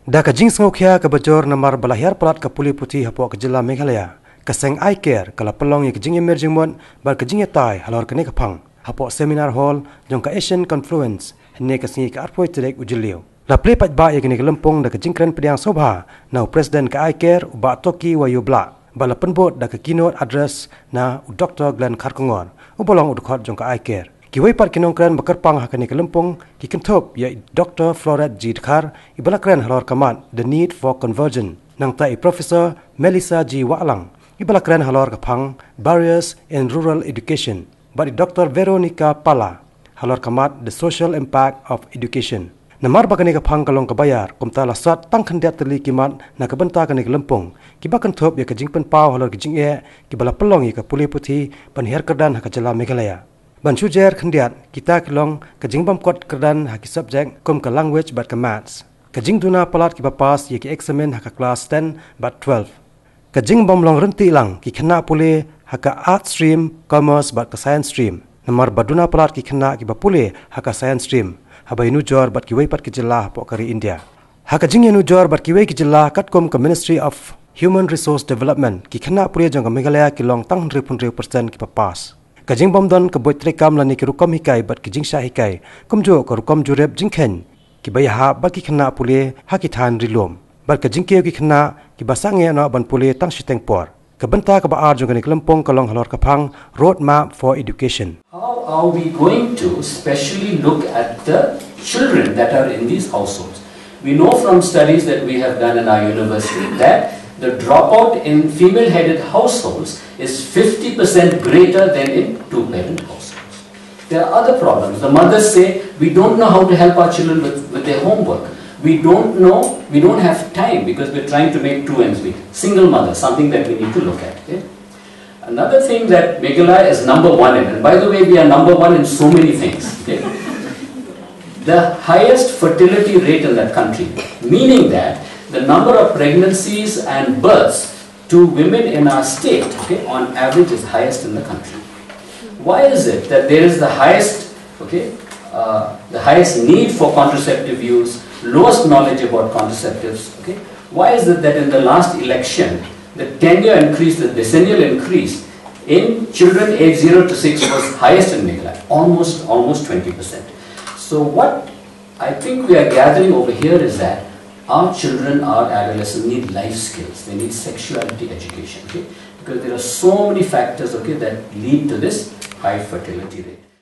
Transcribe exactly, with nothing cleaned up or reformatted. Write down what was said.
Da ka jingsngewkhia kaba jur namar ba la hiar palat ka pule puthi hapoh ka jylla Meghalaya, ka seng Eye Care ka la pynlong ïa ka jingïamir jingmut bad ka jingïatai halor kane ka phang hapoh Seminar Hall jong ka Asian Confluence hynne ka sngi ka arphew tarik u Jylliew. La plie paidbah ïa kane ka lympung da ka jingkren pdiang sngewbha na u President ka Eye Care u Bah Toki Wayoblah bad la pynbud da ka keynote address na u Doktor Glenn Kharkongor uba long u dkhot jong ka Eye Care. Kiwei pat ki nongkren ba kyrpang ha kane ka lympung ki kynthup ïa i Doktor Floret G Dkhar iba la kren halor ka mat The Need for Conversion, nangta i Professor Melissa G Wahlang iba la kren halor ka phang Barriers in Rural Education, bad i Doktor Veronica Pala halor ka mat The Social Impact of Education. Namar ba kane ka phang ka long kaba ïar, kumta la sot tang khyndiat tylli ki mat na ka bynta kane ka lympung kiba kynthup ïa ka jingpynpaw halor ki jingeh kiba la pynlong ïa ka pule puthi ban hiar kyrdan ha ka jylla Meghalaya. Ban shu jer khyndiat, kita ki long ka jingbymkut kyrdan ha ki subject kum ka language bad ka maths, ka jingduna palat kiba pass ïa ki eksamin ha ka klas ten bad twelve, ka jingbym long ryntih lang ki khynnah pule ha ka Arts stream, Commerce bad ka Science stream, namar ba duna palat ki khynnah kiba pule ha ka Science stream haba ïanujor bad kiwei pat ki jylla hapoh ka ri India. Ha ka jingïanujor bad kiwei ki jylla, katkum ka Ministry of Human Resource Development, ki khynnah pule jong ka Meghalaya ki long tang hynriewphew hynriew percent kiba pass. Ka jingbym don ka buit treikam lane ki rukom hikai bad ki jingshah hikai, kumjuh ka rukom jurip jingkheiñ kiba ïahap bad ki khynnah pule ha ki thaiñ ri lum, bad ka jingkiew ki khynnah kiba sangeh noh ban pule tang shiteng por. Ka bynta kaba ar jong kane ka lympung ka long halor ka phang Roadmap for Education. How are we going to specially look at the children that are in these households? We know from studies that we have done in our university that the dropout in female headed households is fifty percent greater than in two parent households. There are other problems. The mothers say, "We don't know how to help our children with, with their homework. We don't know, we don't have time because we're trying to make two ends meet." Single mother, something that we need to look at. Okay? Another thing that Meghalaya is number one in, and by the way, we are number one in so many things. Okay? The highest fertility rate in the country, meaning that the number of pregnancies and births to women in our state, okay, on average is highest in the country. Why is it that there is the highest, okay, uh, the highest need for contraceptive use, lowest knowledge about contraceptives, okay? Why is it that in the last election, the tenure increase, the decennial increase in children aged zero to six was highest in Meghalaya, almost, almost twenty percent. So what I think we are gathering over here is that our children, our adolescents need life skills. They need sexuality education, okay? Because there are so many factors, okay, that lead to this high fertility rate.